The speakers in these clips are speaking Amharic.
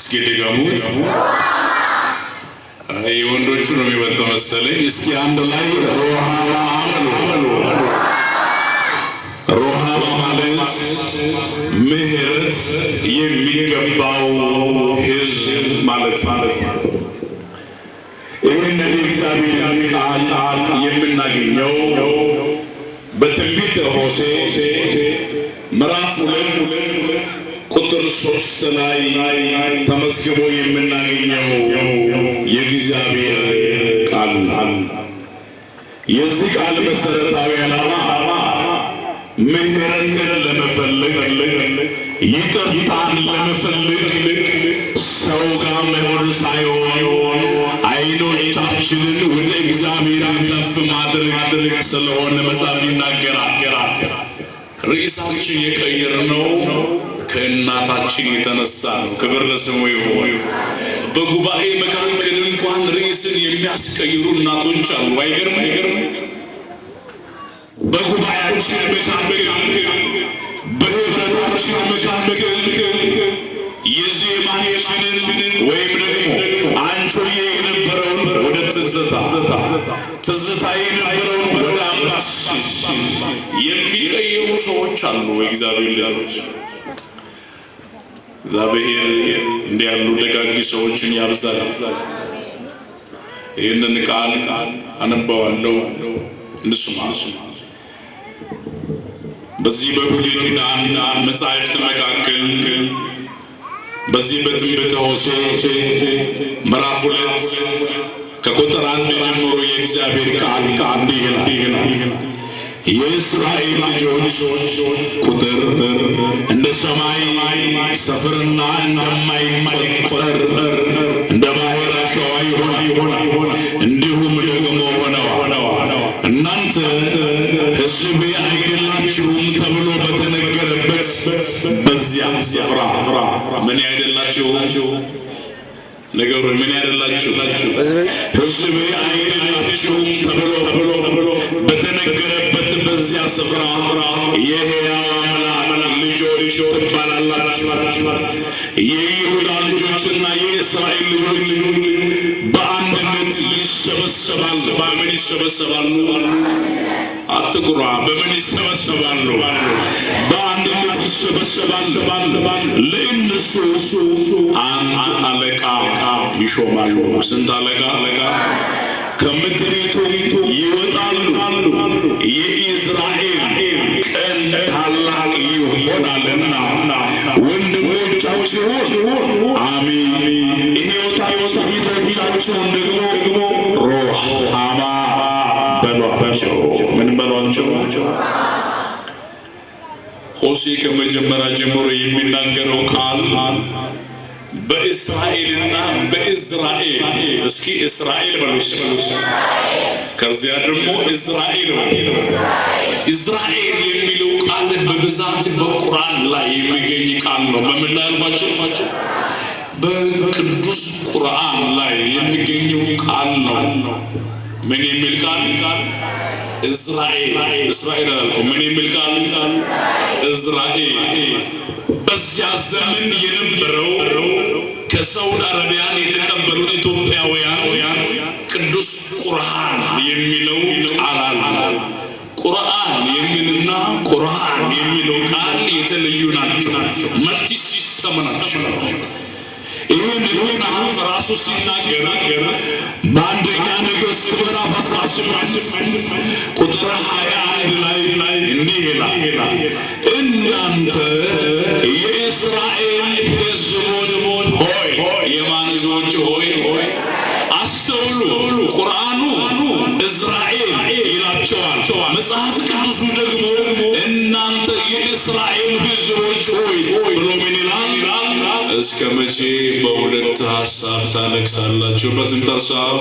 እስኪ ድገሙት። የወንዶቹ ነው የሚበልጠው መሰለኝ። እስኪ አንድ ላይ ሮሃማ በሉ። ሮሃማ ማለት ምሕረት የሚገባው ሕዝብ ማለት ነው። ይህንን የእግዚአብሔር ቃል የምናገኘው በትንቢተ ሆሴዕ ምዕራፍ 2 ቁጥር 3 ላይ ተመዝግቦ የምናገኘው የእግዚአብሔር ቃል ነው። የዚህ ቃል መሰረታዊ ዓላማ ምሕረትን ለመፈለግ፣ ይቅርታን ለመፈለግ ሰው ጋር መሆን ሳይሆን አይኖቻችንን ወደ እግዚአብሔር ከፍ ማድረግ ስለሆነ መጽሐፍ ይናገራል። ርዕሳችን የቀየርነው ከእናታችን የተነሳ ነው። ክብር ለስሙ ይሁን። በጉባኤ መካከል እንኳን ርዕስን የሚያስቀይሩ እናቶች አሉ። አይገርም? አይገርም? በጉባኤያችን መካከል፣ በህብረታችን መካከል የዜማችንን ወይም ደግሞ አንቾዬ የነበረውን ወደ ትዝታ፣ ትዝታ የነበረውን ወደ አምባሰል የሚቀይሩ ሰዎች አሉ። የእግዚአብሔር ልጆች፣ እግዚአብሔር እንዲህ ያሉ ደጋግ ሰዎችን ያብዛል። ይህንን ቃል አነባዋለሁ፣ እንስማ። በዚህ በብሉይ ኪዳን መጻሕፍት መካከል በዚህ በትንቢተ ሆሴዕ ምዕራፍ 2 ከቁጥር 1 ጀምሮ የእግዚአብሔር ቃል እንዲህ ይላል። የእስራኤል ልጆች ቁጥር እንደ ሰማይ ሰፍርና እንደማይቆጠር እንደ ባህር አሸዋ ይሆናል። እንዲሁም ደግሞ ሆነዋል። እናንተ ሕዝቤ አይደላችሁም ተብሎ በተነገረበት በዚያ ስፍራ ምን አይደላችሁ? ነገሩ ምን ያደላችሁ? ሕዝቤ አይደላችሁም ተብሎ በተነገረበት በዚያ ስፍራ የሕያው አምላክ ልጆች ትባላላችሁ። የይሁዳ ልጆችና የእስራኤል ልጆች በአንድነት ይሰበሰባሉ። በምን ይሰበሰባሉ? አትኩራ። በምን ይሰበሰባሉ? በአንድነት ይሰበሰባሉ። ለእነሱ አንድ አለቃ ይሾማሉ። ስንት አለቃ? ከምድሪቱ ይወጣሉ። የኢዝራኤል ቀን ታላቅ ይሆናልና ወንድሞቻችሁን አሚ፣ እህቶቻችሁን ደግሞ ሮሃማ በሏቸው። ምን በሏቸው? ሆሴዕ ከመጀመሪያ ጀምሮ የሚናገረው ቃል በእስራኤልና በእዝራኤል፣ እስኪ እስራኤል በሉ። ከዚያ ደግሞ እዝራኤል በሉ። እዝራኤል የሚለው ቃል በብዛት በቁርአን ላይ የሚገኝ ቃል ነው። በምን ላይ አልኳቸው? በቅዱስ ቁርአን ላይ የሚገኘው ቃል ነው። ምን የሚል ቃል? እዝራኤል። እስራኤል አላልኩም። ምን የሚል ቃል? እዝራኤል። በዚያ ዘመን የነበረው ከሳውዲ አረቢያን የተቀበሉት ኢትዮጵያውያን ቅዱስ ቁርአን የሚለው ቃል አለ። ቁርአን የሚልና ቁርአን የሚለው ቃል የተለዩ ናቸው። Multi system ናቸው። ይህን መጽሐፍ ራሱ ሲናገር በአንደኛ ነገሥት ምዕራፍ 18 ቁጥር 21 ላይ እንዲህ ይላል፣ እናንተ የእስራኤል ሕዝቦች ሆይ፣ የማን ሕዝቦች ሆይ? አስተውሉ። ቁርአኑ እዝራኤል ይላቸዋል። መጽሐፍ ቅዱሱ ደግሞ እናንተ የእስራኤል ሕዝቦች ሆይ ብሎ ምን ይላል? እስከ መቼ በሁለት ሀሳብ ታነግሳላችሁ? በስንት ሀሳብ?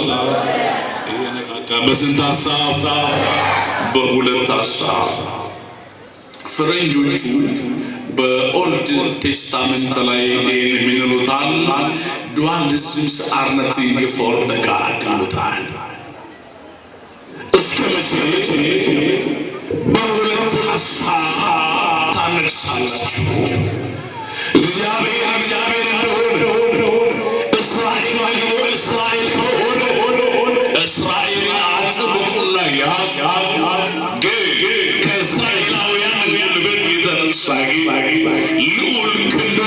በስንት ሀሳብ? በሁለት ሀሳብ። ፈረንጆቹ በ Old Testament ላይ ይህን የሚንሉታል፣ dualisms are nothing for the God ይሉታል። እስከ መቼ በሁለት ሀሳብ ታነግሳላችሁ? እግዚአብሔር እግዚአብሔር እንደሆነ ልዑል ክንዱ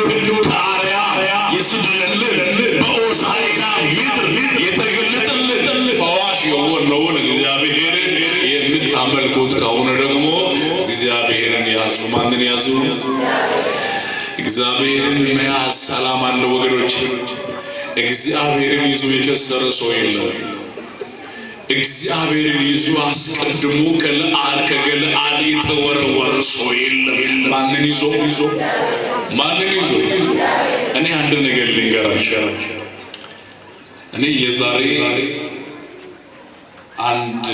ከአርያም የሰደደልን፣ በሆሳዕና ምድር የተገለጠልን፣ ፈዋሽ የሆነውን እግዚአብሔርን የምታመልኩት ከሆነ ደግሞ እግዚአብሔርን ያዙ። ማንን ያዙ? እግዚአብሔርን መያዝ ሰላም አለ ወገኖች። እግዚአብሔርን ይዞ የከሰረ ሰው የለም። እግዚአብሔርን ይዞ አስቀድሞ ከገለዓድ የተወረወረ ሰው የለም። ማንን ይዞ? ማንን ይዞ? እኔ አንድ ነገር ልንገራችሁ። እኔ የዛሬ አንድ